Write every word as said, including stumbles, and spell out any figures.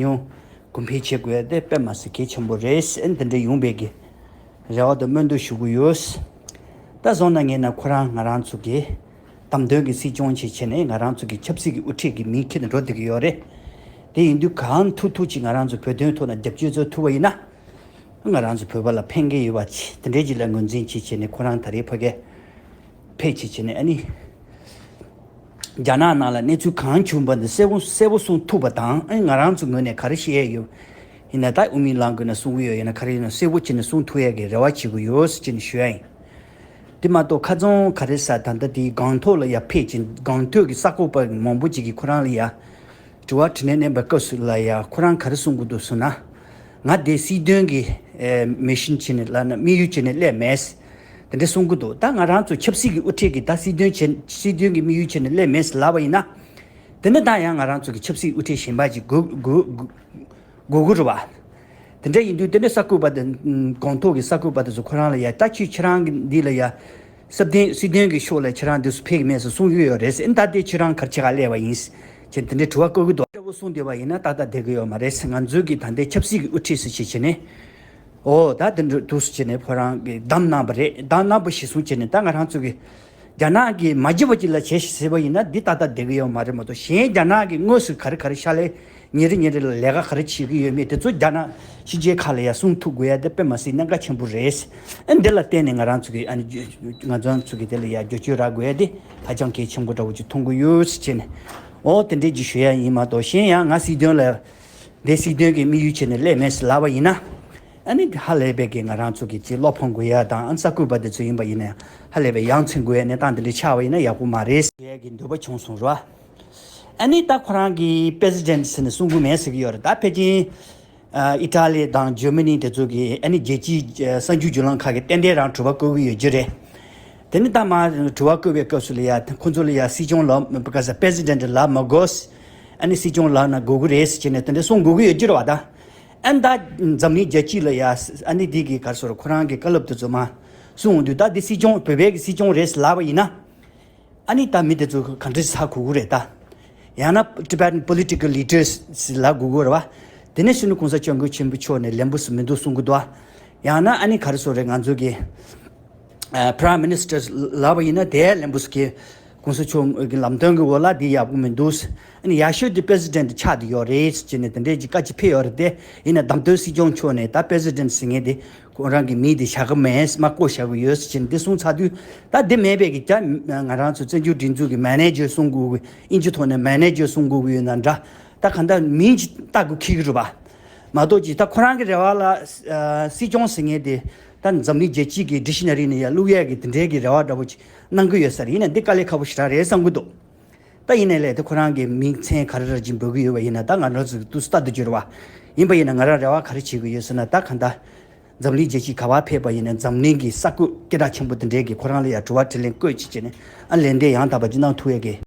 ཉུང་གོང་འཕེལ་བྱེད་དགོས་ཡ་དེ་དཔེ་མ་སྲིད་གལ་ཆེན་པོ་རེད། ཨ་ནི་དེ་འདྲ་ཡོང་བའི་གི་རེ་བ་དང་སྨོན་འདུན་ཞུ་གི་ཡོད། ད་སོང་ན་ངས་ན་ཁོ་རང་ང་རང་ཚོ་གི་བདམས་ཐོན་གྱི་སྲིད་སྐྱོང་བྱེད་བྱས་ནས་ང་རང་ཚོ་གི་ཆབ་སྲིད་ཀྱི་དབུ་ཁྲིད་ཀྱི་མིང་འཁྱེར་ནས་འགྲོ་བསྡད་ཀྱི་ཡོད་རེད། དེ་ཡིན་དུས་གང་ཐུབ་ཐུབ་ཅིག་ང་རང་ཚོ་བོད་དོན་ཐོག་ན་རྒྱབ་སྐྱོར་བྱེད་ཐུབ་པ་ཡིན་ན། ང་རང་ཚོ་བོད་པ་ལ་ཕན་ཁེ་ཡོད་པ་ཅིག་དེ་འདྲའི་ཅིག་ལ་ངོས་འཛིན་བྱེད་བྱས་ནས་ཁོ་རང་ད་རེས་ཕ་གིར་ཕེབས་བྱས་བྱས་ནས་ཨ་ནི། རྒྱ་ནག་ནང་ལ་གནས་ཚུལ་གང་བྱུང་བ་འདི་གསལ་པོ་གསལ་པོ་གསུང་ཐུབ་པ་དང་ཨ་ནི་ང་རང་ཚོ་ངོས་ནས་ག་རེ་བཤད་ཡ་ཡོད། ཡིན་ན་ད་དབུ་མའི་ལམ་ཀུན་ན་གསུང་གི་ཡོད་ཡིན་ན་ག་རེ་ཡིན་ན་གསལ་པོ་བྱས་ནས་གསུང་ཐུབ་ཡ་གི་རེ་བ་བྱེད་ཀྱི་ཡོད་ཟེར་བྱས་ནས་ཞུ་ཡ་ཡིན། དེ་མ་གཏོགས་ཁ་རྩང་ག་རེ་ཟ་ད་ལྟ་དེའི་སྒང་ཐོག་ལ་ཡ་ཕེབས་ཀྱིན་སྒང་ཐོག་གི་གསར་འགོད་པ་མང་པོ་ཅིག་གིས་ཁོ་རང་ལ་ཡ། དྲི་བ་དྲིས་ལན་གནང་བའི་སྐབས་སུ་ལ་ཡ་ཁོ་རང་ག་རེ་གསུང་གི་འདུག་ཟེར་ན། ང་དེ་སྲིད་དོན་གྱི་མི་ཤན་བྱས་ནས་ལབ་ན་དམིགས་ཡུལ་བྱས་ནས་སླེབས་མེད། དེ་འདྲ་གསུང་གི་འདུག་ད་ང་རང་ཚོ་ཆབ་སྲིད་ཀྱི་དབུ་ཁྲིད་ཀྱིས་ད་སྲིད་དོན་བྱས་སྲིད་དོན་གྱི་དམིགས་ཡུལ་བྱས་ནས་སླེབས་མེད་ཟེར་ལབ་པ་ཡིན་ན། དེ་ནི་ད་ཡང་ང་རང་ཚོ་གི་ཆབ་སྲིད་དབུ་ཁྲིད་གཞན་པ་ཅིག་དགོས་དགོས་དགོས་དགོས་ཀྱི་རེད་བ། དེ་འདྲ་ཡིན་དུས་དེ་འདྲ་གསར་འགོད་པ་དང་སྒང་ཐོག་གི་གསར་འགོད་པ་དེ་ཚོ་ཁོ་རང་ལ་ཡ་ད་ཁྱོད་ཁྱེད་རང་གི་འདི་ལ་ཡ། སྲིད་དོན་སྲིད་དོན་གྱི་ཕྱོགས་ལ་ཁྱེད་རང་འདི་ཚོ་ཕེབས་ཀྱི་མེད་ཟེར་གསུང་གི་ཡོད་རེད་ཟེར། ཨ་ནི་ད་དེ་ཁྱེད་རང་ག་རེ་བྱེད་ག་སླེབས་པ་ཡིན་ཟེར་དེ་འདྲའི་དྲི་བ་བཀོད་ཀྱི་འདུག་འདྲ་བོ་གསུངས་བསྡད་པ་ཡིན་ན་ཏག་ཏག་བསྡད་ཀྱི་ཡོད་མ་རེད་ཟེར། ང་ཚོའི་གི་ད་ལྟའི་ཆབ་སྲིད་ཀྱི་དབུ་ཁྲིད་ཟེར་བྱས་བྱས་ནས། ཨོ་ད་དེ་འདྲ་འདུག་ཟེར་བྱས་ནས་ཁོ་རང་གིས་བདམས་གནང་བ་རེད། བདམས་གནང་བ་གཞིར་བཟུང་བྱས་ནས་ད་ང་རང་ཚོ་གི་རྒྱ་ནག་གིས་མ་བྱས་པ་ཅིག་ལ་བྱས་ཤིག་ཟེར་བ་ཡིན་ན་འདི་ཏག་ཏག་བསྡད་ཀྱི་ཡོད་མ་རེད་མ་གཏོགས་གཞན་རྒྱ་ནག་གིས་དངོས་སུ་ག་རེ་ག་རེ་ཕྱག་ལས་ཉིན་རེ་ཉིན་རེ་ལ་ལས་ཀ་ག་རེ་བྱེད་ཀྱི་ཡོད་མེད་དེ་ཚོ་རྒྱ་ནག་ཕྱི་རྒྱལ་ཁག་ལ་ཡང་གསུང་ཐུབ་དགོས་ཡ་དེ་དཔེ་མ་སྲིད་གནད་འགག་ཆེན་པོ་རེད། ཨ་འདི་ལ་བརྟེན་ནས་ང་རང་ཚོ་གི་ཨ་ནི་ང་ཚོ་ཚོ་གི་དེ་ལ་ཡང་བསྒྱུར་བཅོས་རག་དགོས་ཡ་དེ་ཧ་ཅང་གལ་ཆེན་པོ་འདྲ་བོ་ཅིག་མཐོང་གི་ཡོད་ཟེར་བྱས་ནས། ཨོ་དེ་འདྲས་ཅིག་ཞུ་ཡ་ཡིན་མ་གཏོགས་གཞན་ཡང་ང་སྲིད་དོན་ལ་འདི་སྲིད་དོན་གྱི་དམིགས་ཡུལ་བྱས་ནས་སླེབས་མེད་ཟེར་ལབ་པ་ཡིན་ན། ཨ་ནི་ཧ་ལས་པའི་གི་ང་རང་ཚོ་གི་ཅིག་བློ་ཕམ་དགོས་ཡ་དང་ཨ་ནི་གསར་འགོད་པ་དེ་ཚོ་ཡིན་པ་ཡིན་ན་ཡང་ཧ་ལས་པའི་ཡ་མཚན་དགོས་ཡ་གནས་སྟངས་དེ་འདྲས་ཆགས་པ་ཡིན་ན་ཡག་པོ་མ་རེད་ཟེར་ཡ་གི་འདོད་པ་བྱུང་སོང་ར། ཨ་ནི་ད་ཁོ་རང་གིས་པེ་སི་ཌེན་ཊི་ཟེར་ནས་གསུང་གི་མེད་ཟེར་གི་ཡོད་རེད། ད་ཕལ་ཆེར་ཨ་ཨི་ཊ་ལི་དང་ཇར་མ་ནི་དེ་ཚོ་གིས་ཨ་ནི་རྒྱལ་སྤྱིའི་ཨ་གསར་འགྱུར་བརྒྱུད་ལམ་ཁག་གིས་ཏན་ཏན་རང་དྲི་བ་བཀོད་ཀྱི་ཡོད་རྒྱུ་རེད། དེ་ནི་ད་མ་དྲི་བ་བཀོད་པའི་སྐབས་སུ་ལ་ཡ་ཁོ་ཚོ་ལ་ཡ་སྲིད་སྐྱོང་ལབ་ག་ས་པེ་སི་ཌེན་ཊི་ལབ་མ་དགོས། ཨ་ནི་སྲིད་སྐྱོང་ལབ་ན་དགོས་ཀྱི་རེད་ཟེར་ནས་དེ་འདྲ་གསུང་དགོས་ཀྱི་ཡོད་རྒྱུ་རེད་བ་ད། ཨ་ནི་ད་འཛམ་གླིང་རྒྱལ་སྤྱི་ལ་ཡ་ཨ་ནི་དེ་གི་ག་རེ་ཟེར་ཁོ་རང་གི་བཀའ་སློབ་དེ་ཚོ་མ་གསུང་འོང་དུས་ད་འདི་སྲིད་སྐྱོང་བོད་པའི་གི་སྲིད་སྐྱོང་རེད་ཟེར་ལབ་པ་ཡིན་ན། ཨ་ནི་ད་མི་དེ་ཚོ་ག་འདྲས་ཧ་གོ་གི་རེད་ད། ཡང་ན་Tibetan political leaders ལབ་དགོས་ཀྱི་རེད་བ། དེ་ནས་ཕྱི་ནས་གོང་ས་སྐྱབས་མགོན་ཆེན་པོ་མཆོག་ནས་ལན་པོ་སུ་མི་འདུག་གསུང་གི་འདུག་ཨ། ཡང་ན་ཨ་ནི་ག་རེ་ཟེར་རེད་ང་ཚོ་གི་ཨ་Prime Minister ལབ་པ་ཡིན་ན་དེ་ལན་པོ་སུ་གི་གོང་ས་མཆོག་གི་ལམ་སྟོན་གྱི་འོག་ལ་དེ་ཡག་པོ་མི་འདུག་ཨ་ནི་ཡག་ཤོས་དེ་པེ་སི་ཌེན་ཊི་ཆགས་བསྡད་ཡོད་རེད་ཟེར་ནས་དེ་འདྲས་ཀྱི་བཀའ་ཅིག་ཕེབས་ཡོད་རེད་དེ། ཡིན་ན་བདམས་ཐོན་སྲིད་སྐྱོང་མཆོག་ནས་ད་པེ་སི་ཌེན་ཊི་ཟེར་མཁན་དེ། ཁོ་རང་གི་མིང་དེ་བཞག་གི་མེད་མ་བཀོད་བཞག་གི་ཡོད་ཟེར་བྱས་ནས་འདི་གསུངས་ཚར་དུས་ད་འདི་མེད་པའི་གི་ཀྱ་ང་རང་ཚོ་བཙན་བྱོལ་སྒྲིག་འཛུགས་ཀྱི་མེ་ནེ་ཇར་གསུང་དགོས་གི་ཨིན་ཇི་ཐོག་ནས་མེ་ནེ་ཇར་གསུང་དགོས་གི་ཡོད་ན་འདྲ། ད་གང་ལྟར་མིང་ཅིག་བཏགས་དགོས་ཁེལ་གི་རེད་པ། མ་གཏོགས་ཅིག་ད་ཁོ་རང་གི་རེ་བ་ལ་ཨ་སྲིད་སྐྱོང་ཟེར་མཁན་དེ་ད་འཛམ་གླིང་རྒྱལ་སྤྱི་གི་ཌིག་ཤ་ན་རི་ནས་ཡར་བླུག་ཡས་ཀྱི་དེ་འདྲའི་གི་རེ་བ་འདྲ་པོ་ཅིག་གནང་གི་ཡོད་ས་རེད། ཡིན་ན་འདི་དཀའ་ལས་ཁག་པོ་ཞེ་དྲག་རེད་བསམ་གི་འདུག་ད་ཡིན་ནའི་ལས་དེ་ཁོ་རང་གི་མིང་མཚན་ག་རེ་ར་ཅིག་འབོད་ཀྱི་ཡོད་པ་ཡིན་ན་ད་ང་རང་ཚོ་ཏུ་སྟ་དུ་འགྱུར་བ་ཡིན་པ་ཡིན་ན་ང་རང་རེ་བ་ག་རེ་བྱེད་ཀྱི་ཡོད་ཟེར་ན་ད་གང་ལྟར་འཛམ་གླིང་རྒྱལ་སྤྱི་ག་པར་ཕེབས་པ་ཡིན་ན་འཛམ་གླིང་གི་ས་བཀོད་སྐད་གྲགས་ཆེན་པོ་དེ་འདྲའི་གི་ཁོ་རང་ལ་ཡང་དྲི་བ་དྲིས་ལན་བཀོད་ཅིག་བྱས་ནས་ཨ་ལན་འདེབས་ཡང་དག་པ་ཅིག་གནང་ཐུབ་ཡས་ཀྱི་